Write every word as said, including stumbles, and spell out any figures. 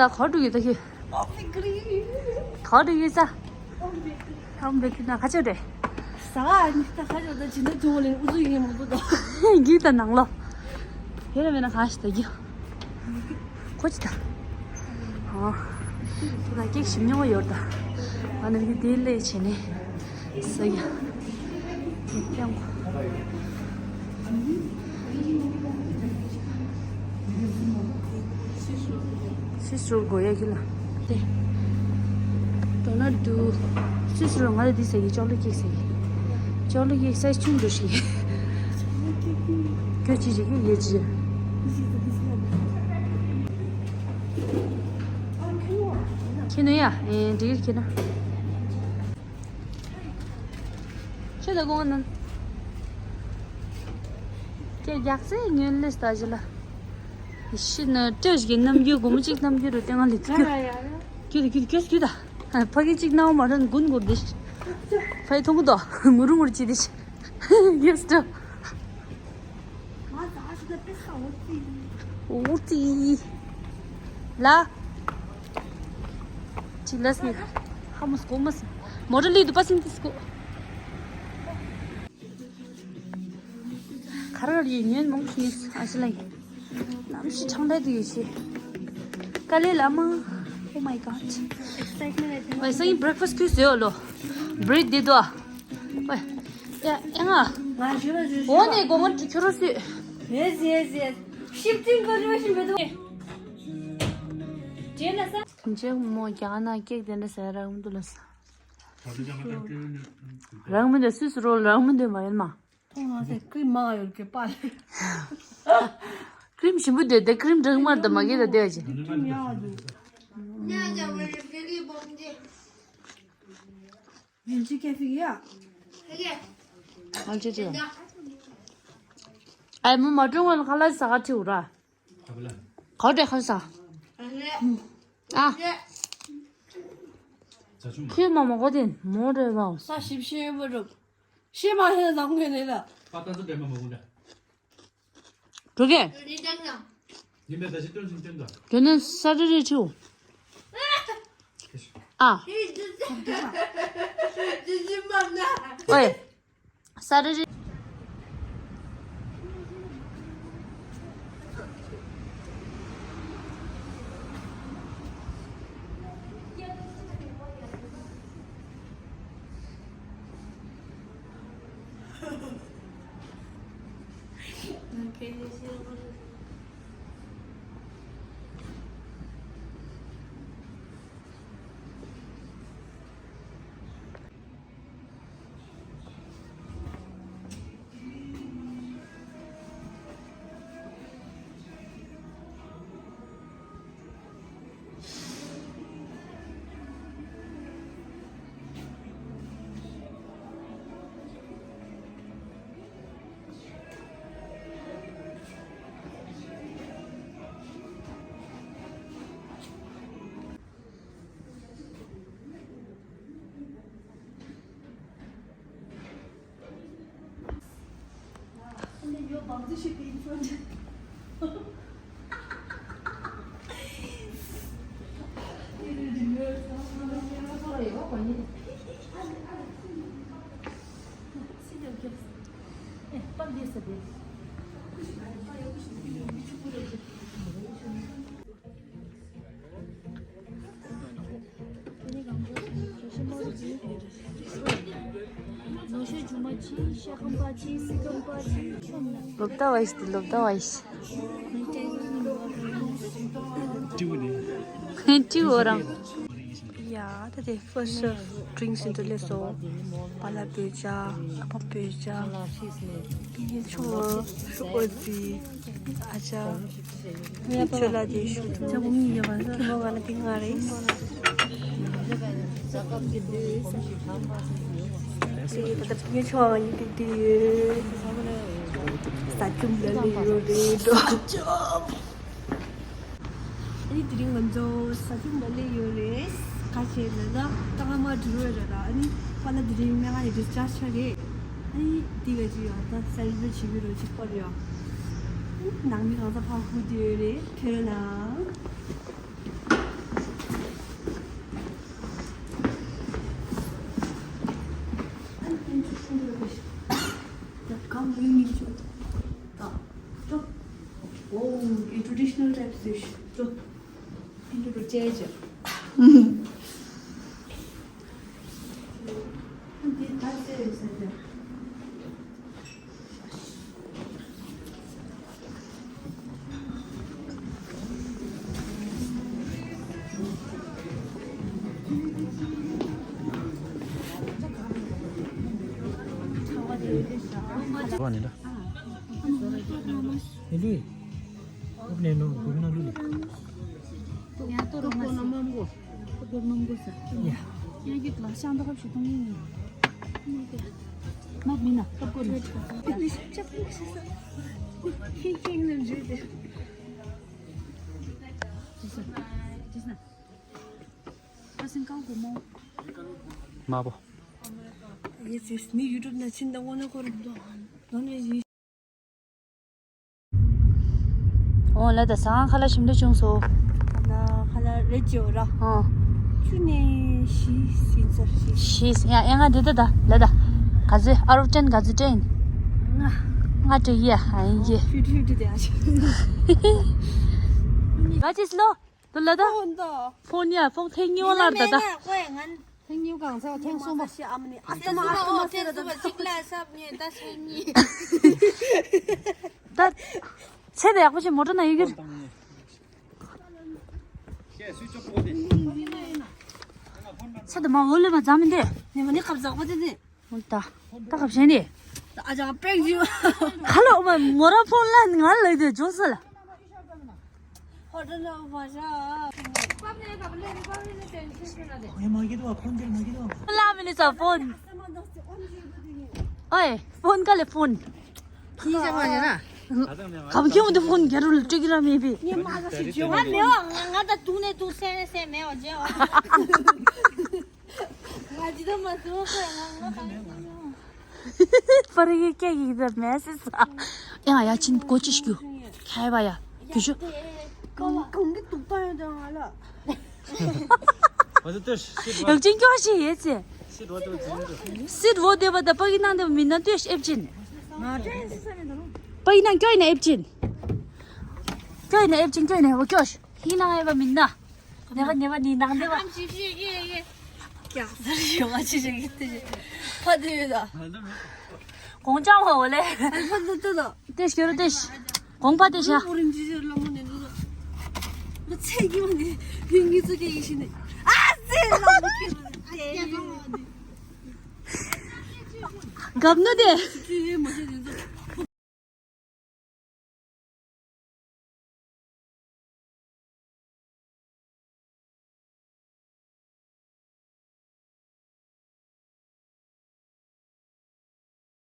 ད་ག་འགྲོ་ཡོད་ད་ཁྱོད། ཨོ་བེ་ཀི་རི། ག་འགྲོ་ཡོད་ས། ཨོ་བེ་ཀི་རི། ཨོ་བེ་ཀི་རི་ན་ག་ཆོད་རེད། ས་ཨ་ནི་ད་ག་ཆོད་ད་ཇི་ནས་དུང་ལེན་ཨུ་ཚུགས་ཡིན་མོ་དུ་ད། གི་ད་ནང་ལོ། ཡོད་ན་མེད་ན་ག་ཞིག་ད་གི། ཁོ་ཅི་ད། ཨ། ཁོ་ད་ཀེག་ཞིམ་ཉོ་བ་ཡོད་ད། ཨ་ནི་གི་དེ་ལས་བྱས་ནས། ས་ཡ། ཀེག་ཀྱང་། སུས་རུལ་དགོས་ཡ་གི་ལ། དེ། དོ་ན་དུ། སུས་རུལ་ང་ལ་འདི་ཟེར་གི་ཅོག་ལེ་ཀེག་ཟེར་གི། ཅོག་ལེ་ཀེག་སའི་ཆུང་འགྲོ་ཞིག་ཁྱོད་ཅི་ཞིག་གི་ཡོད་ཅི། ཁྱེད་ནུ་ཡ་ཨེ་འགྲིག་གི་ཁྱེད་ན། ཁྱེད་ལ་དགོངས་ན། ཁྱེད་རྒྱག་སའི་ཉོན་ལེ་ལྟ་ཞིག་ལ། ཤི་ན་སྤྲོད་ཀྱི་རྣམ་འགྱུར་སྒོར་མོ་གཅིག་རྣམ་འགྱུར་རུ་སྟེང་ང་ལི་ཀྱུ། ཀྱུ་ཀྱུ་ཀྱུ་ཀྱུ་ད། ཕ་གི་གཅིག་ནའོ་མ་རན་དགུན་དགུར་དེ། ཕ་གི་མཐོང་གི་དོ་ངུ་རུ་ངུ་རུ་ཅི་དེ། ཡེས་ཏོ། ཨུ་ཙི། ལ། ཅི་ལ་སི། ཧ་མོ་སྐོ་མ་སི། མོ་ཊ་ལི་དུ་པ་སིན་ཏི་སྐོ། གར་གར་ཡོད་ཉོན་མོང་ཤིས་ཨ་ཤི་ལ་ཡིན། གནམ་གཤིས་གྲང་འདྲ་དུ་ཡོད་ཤི། ཀ་ལེ་ལ་མ། Oh my god. ཝེ་སང་ཉིན་བྷི་རེག་ཕ་སི་ཁུལ་ཟོས་ཡོད་ལོ། བྷི་རེག་དེ་དོ། ཝེ། ཡ་ཨེ་ང་། ང་ཞུ་ལ་ཞུ་ཞུ། འོ་ནས་སྒོ་ང་ཁྱོད་རོ་སུས། Yes, yes, yes. Shifting conversation with the. ཇེ་ན་ས། ཇེ་མོ་རྒྱ་ནག་ཀེག་དེ་འདྲ་ཟ་རག་མི་འདུག་ལ་ས། རག་མི་འདུག་སུས་སུ་རོ་རག་མི་འདུག་མ་ཡིན་མ། ཐོང་ང་ཟེར་ཀི་རིམ་མང་ཡོད་ཀི་པ་ལེ། ཀི་རིམ་ཞིམ་པོ་འདོད་དེ་ཀི་རིམ་འདྲ་མར་དང་མ་གི་ད་དེ་བ་ཅི། ཀི་རིམ་ཡག་འདུག་ཉལ་ཅི་ཀེ་ཧྥེ་ཡ། ཨ་ཅི་ཅི། ཨའི་མོ་མ་ཀྲུང་བ་ལ་ཁ་ལག་ཟ་ག་ཁྲིའུ་ར། ག་བྲེ་ཁ་ཟ། ཨ། ཁྱོད་མ་མ་གོ་དེ་མོ་རེ་བ། ས་ཞིབ་ཤེས་མ་རུབ། ཤེས་མ་ཤེས་ལ་ཟམ་ངོས་ནས་ལ། པ་ཏན་ཏན་འདྲེས་མ་མ་གོ་འདྲ། འགྲོ་གས། ཡིན་པས་ད་ཅི་སྟོན་ཅིང་སྟོན་དང་། དེ་ནས་ས་རི་རི་ཁྲིའུ། ཨ། ཨོའི། ས་རི་རི། ལོབ་ད་བའི་སི་ལོབ་ད་བའི་སི། ཏི་བུ་རང་། ཡ་ད་དེ་first drinks ཟིན་དུ་ལས་སོ། པ་ལ་བོད་ཇ། ཨ་ཕ་བོད་ཇ། ཡེ་ཆོ་ཤུ་གོ་ཙི། ཨ་ཅག་ཁྱོད་ལ་དེ་ཞུ་ཐུབ། ཁྱོད་མོ་ང་ལ་དེ་ང་རེད། ད་ད་ངས་ཆོ་ང་ཡིན་དེ་དེ་ཡོད། ས་ཆུམ་ལ་ལེ་ཡོད་རེད་འགྲོ། ཨ་ནི་དེ་རིང་ང་ཚོ་ས་ཆུམ་ལ་ལེ་ཡོད་རེད། ག་བྱས་ན་ད་རྐང་མ་འགྲོ་ཡོད་རེད་ད། ཨ་ནི་པཱ་ལགས་དེ་རིང་སྨན་ཁང་ནས་discharge ཆགས་རེད། ཨ་ནི་དེ་ག་ཅིག་ཡོད་ད་celebrate བྱེད་ཀྱི་རོ་ཅིག་པར་ཡོད། ནང་མི་གང་ས་ཕར་ཧུ་དེ་ཡོད་རེད། ཁྱོད་རང་ན། ཅེས་བརྗོད། འདི་ད་ཅེས་ཟེར་ཏེ། ཁ་བ་ནི་ལ། ཨ་ནི་ལུས། ཨུབ་ནས་ནོ་གུག་ན་ལུས། ཡང་ཏོ་རོ་མ་སི། ཏོ་རོ་མ་མགོ་ས། ཡ། ཡང་གི་ལ་ཤང་ཏོ་ཁབ་ཞིག་གཏོང་ཡིན། མ་མི་ན་ཏོ་ཀོ་རེ། ཁེ་ཁེ་ནམ་ཇུ་དེ། ཇི་ས། ཇི་ས། ཁ་སང་ཀའོ་གོ་མོ། མ་པོ། ཡེ་སི་ཡེ་སི། ནི་ཡུ་ཊུབ་ན་ཕྱིན་ད་འོ་ན་ཁོ་རུ་འདུག་ནོན་ཝེ་ཇི། འོ་ལ་ད་སང་ཁ་ལ་ཞིམ་འདྲ་བྱུང་སོ། ཁ་ལ་ཁ་ལ་རེད་ཅེའོ་ར། ཨོ། བཅུ་ནས་བཞི་ཟིན་ཚར་བཞི། བཞི་ཟིན་ཡ་ཨེ་ང་འདི་ད་ད་ལ་ད། ག་ཚོད་ཨ་རོ་ཅན་ག་ཚོད་ཏྲེན། ལྔ། ལྔ་ཏྲེ་ཡ་ཨ་ཡེ། ཕིབ་ཏི་ཕིབ་ཏི་དེ་ཨ་ཞིག་ག་ཅིས་ལོ། དུ་ལ་ད། ཕོན་ད། ཕོན་ཡ་ཕོན་ཐེངས་གཉིས་པ་ལར་ད་ད། ཐེངས་གཉིས་གང་ཚ་ཐེངས་གསུམ་པ། ཨ་ཏི་མ་ཨ་ཏི་མ་ཟེར་ད། གཅིག་ལ་ས་ཉེ་ད་ས་ཉེ། ད། ཚེ་ད་ཡག་པོ་ཞིག་མོ་ཊ་ན་ཡོད་གི། ཚེ་ད་མ་འོ་ལེ་མ་ཛམ་མི་འདི། ནི་མ་ནི་ཁབ་ཛག་པ་དེ་ནི། ད། ད་ཁབ་ཞན་ནི། ཨ་ཅག་པེག་ཇི། ཁ་ལོ་མ་མོ་ར་ཕོན་ལ་ང་ལ་ཡོད་ཇོ་སི་ལ། ཧོ་ཏེལ་ལ་བ་ཞ། ལ་མི་ནི་ས་ཕོན། ཨོའི་ཕོན་ག་ལེ་ཕོན། ཁྱི་ཅག་མ་ཡིན་ན། གམ་ཁྱོད་འདི་ཕོན་རྒྱ་རུ་ལ་སྤྲད་ཀྱི་ར་མེད་པས། ང་མ་ག་ཞིག་བརྗོད་པ་མེད་པ་ང་ད་དུང་ནས་དུང་སེ་སེ་མེད་པ་བརྗོད། ང་ཇི་ལྟར་མ་བཟོ་ཁོས་ང་ང་གང་ཡིན་ནོ། པར་ཡིག་སྐད་ཡིག་དེ་མེད་སྲིད་ས། ཡང་ཡ་ཆིན་གོ་ཅི་ཤིག་ཁྱེར་བ་ཡ། དུ་ཤུ། གང་གང་གི་དུག་པ་ཡོད་དང་ང་ལ། ཡག་ཅིན་སྐྱོ་ཤི་ཡེ་ཚེ། སྲིད་འོ་དེ་བ་ད་པ་གི་ནང་དེ་བ་མིན་ན་ལྟོས་ཤི་ཨེབ་ཅིན། པ་གི་ནང་སྐྱོ་ཡིན་ན་ཨེབ་ཅིན། སྐྱོ་ཡིན་ན་ཨེབ་ཅིན་སྐྱོ་ཡིན་ན་བ་སྐྱོ་ཤི། ཧི་ནང་ཨེ་བ་མིན་ན། ནེ་བ་ནེ་བ་ནི་ནང་ནེ་བ། ཀྱང་ཟེར་ཞུ་བ་ཅི་ཞིག་གི་དེ་ཕ་དེ་ཡོད་ད། གོང་ཅང་བ་འོ་ལེ། ཨ་ཕ་དེ་དེ་ད། ཏེ་ཤི་རུ་ཏེ་ཤི། གོང་པ་ཏེ་ཤ། འོ་རིན་ཇི་ལ་མོ་ནེ་དེ་ད། ང་ཚེ་གི་མ་ནེ་ཡིན་གི་ཚུ་གི་ཡི་ཤི་ནེ། ཨ་ཙེ་ལ་མོ་ཁྱེར་རུ་ཏེ། གབ་ནུ་དེ། ཅི་ཡེ་མ་ཤེས་དེ།